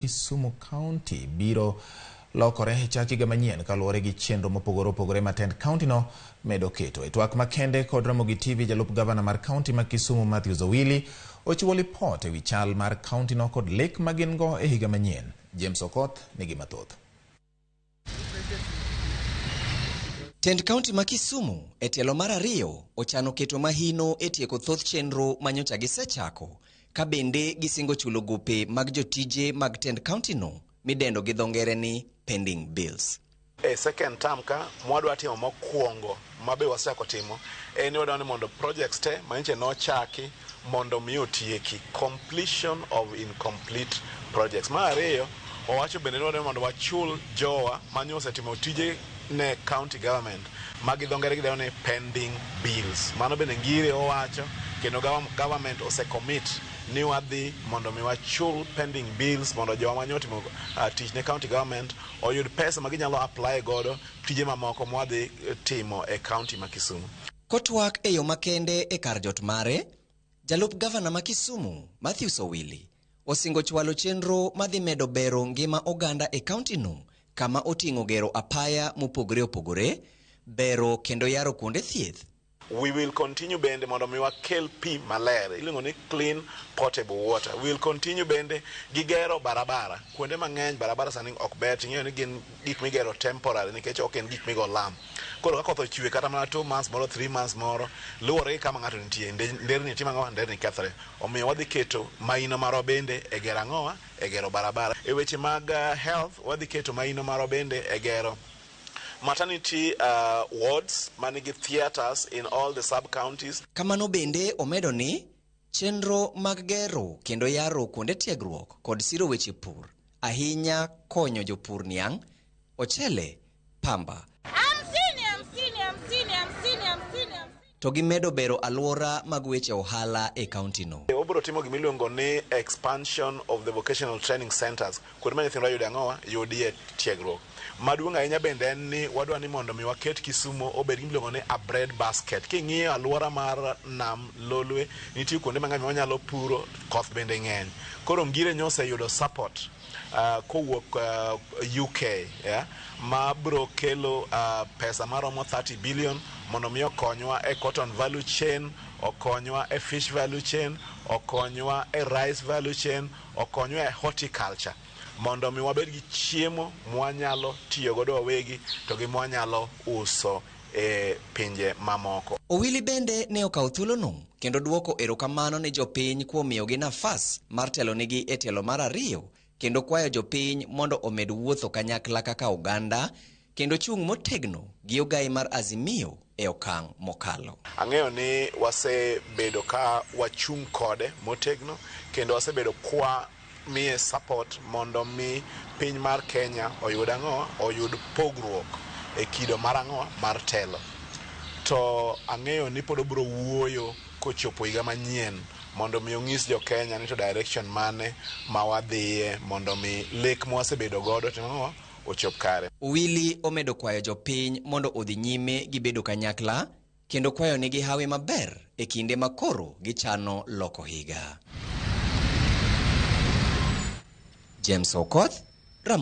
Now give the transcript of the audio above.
Kisumu County biro lokore e chak higa manyien kaluwore gi chenro mopogore opogore ma tend county no medo keto. E twak makende kod Ramogi TV, jalup gavana mar county ma Kisumu Matthews Owili ochiwo lipot ewi chal mar county no kod lek ma gin go e higa manyien. James Okoth nigi mathoth. Tend kaunti ma Kisumu e tielo mar ariyo ochano keto mahino e tieko thoth chenro manyocha gisechako ka bende gisingo chulo gope mag jotije mag tend kaunti no midendo gi dho ngere ni pending bills. E second term ka mwadwa timo mokwongo mabe wasechako timo en ni wadwa ni mondo projects te manyiche nochaki mondo mi otieki, completion of incomplete projects. Mar ariyo, wawacho bende ni wadwa ni mondo wachul jowa manyo osetimo tije ne county government ma gi dho ngere gidendo ni pending bills. Mano bende ngire owacho kendo government ose commit ni wadhi mondo mi wachul pending bills mondo jowa manyo otimo tich ne county government oyud pesa ma ginyalo apply godo tije mamoko mwadhi timo e county ma Kisumu. Kotwak e yo makende e kar jot mare, jalup gavana ma Kisumu Matthews Owili osingo chwalo chenro madhi medo bero ngima oganda e kaunti no kama oting'o gero apaya mopogore opogore, bero kendo yaro kuonde thieth. We will continue bende mondo mi wakel pi maler iluongo ni clean potable water. We will continue bende gi gero barabara kuonde mang'eny. Barabara sani ok ber, ting'eyo ni gin gik migero temporary nikech ok en gik migo lam. Koro ka koth ochwe kata mana 2 months moro, 3 months moro, luwore gi kama ng'ato nitie, nderni timo ang'owa, nderni kethre. Omiyo wadhi keto maino marwa bende e gero ang'owa, e gero barabara. E weche mag health, wadhi keto maino marwa bende e gero maternity wards manigi theatres in all the sub counties. Kamano bende omedo ni chenro mag gero kendo yaro kuonde tiegruok kod siro weche pur ahinya konyo jopur niang', ochele, pamba 50, 50, 50, 50, 50, 50. To gimedo bero alwora mag weche ohala e kaunti no. Wabiro timo gimiluongo ni expansion of the vocational training centers, kuonde ma nyithindwa yude ang'owa, yudie tiegruok. Maduong' ahinya bende en ni wadwa ni mondo mi waket Kisumu obed gimiluongo ni a bread basket. King'iyo alwora mar nam Lolwe, nitie kuonde mang'eny ma wanyalo puro, koth bende ng'eny. Koro Ngire nyoseyudo support kowuok UK, yeah, ma bro kelo pesa maromo 30 billion mondo mi okonywa e cotton value chain, okonywa e fish value chain, okonywa e rice value chain, okonywa e horticulture mondo mi wabed gi chiemo mwanyalo tiyo godo wawegi to gi mwanyalo uso e pinje mamoko. Owili bende ne okawo thuolono kendo duoko erokamano ne jopiny kuom miyogi nafas mar telonigi e tielo mar ariyo kendo kwayo jopiny mondo omed wuotho kanyakla kaka oganda kendo chung' motegno gi ogai mar Azimio e okang' mokalo. Ang'eyo ni wasebedo ka wachung' kode motegno kendo wasebedo kwa miye support mondo mi piny mar Kenya oyud ang'o, oyud pogruok e kido mar ang'o, mar telo. To ang'eyo ni pod obiro wuoyo kochopo higa manyien mondo mi onyis jo Kenya ni to direction mane ma wadhiye mondo mi lek mwasebedo godo timo ang'o, ochop kare. Owili omedo kwayo jopiny mondo odhi nyime gi bedo kanyakla kendo kwayo nigi hawi maber e kinde ma koro gichano loko higa. James Okoth,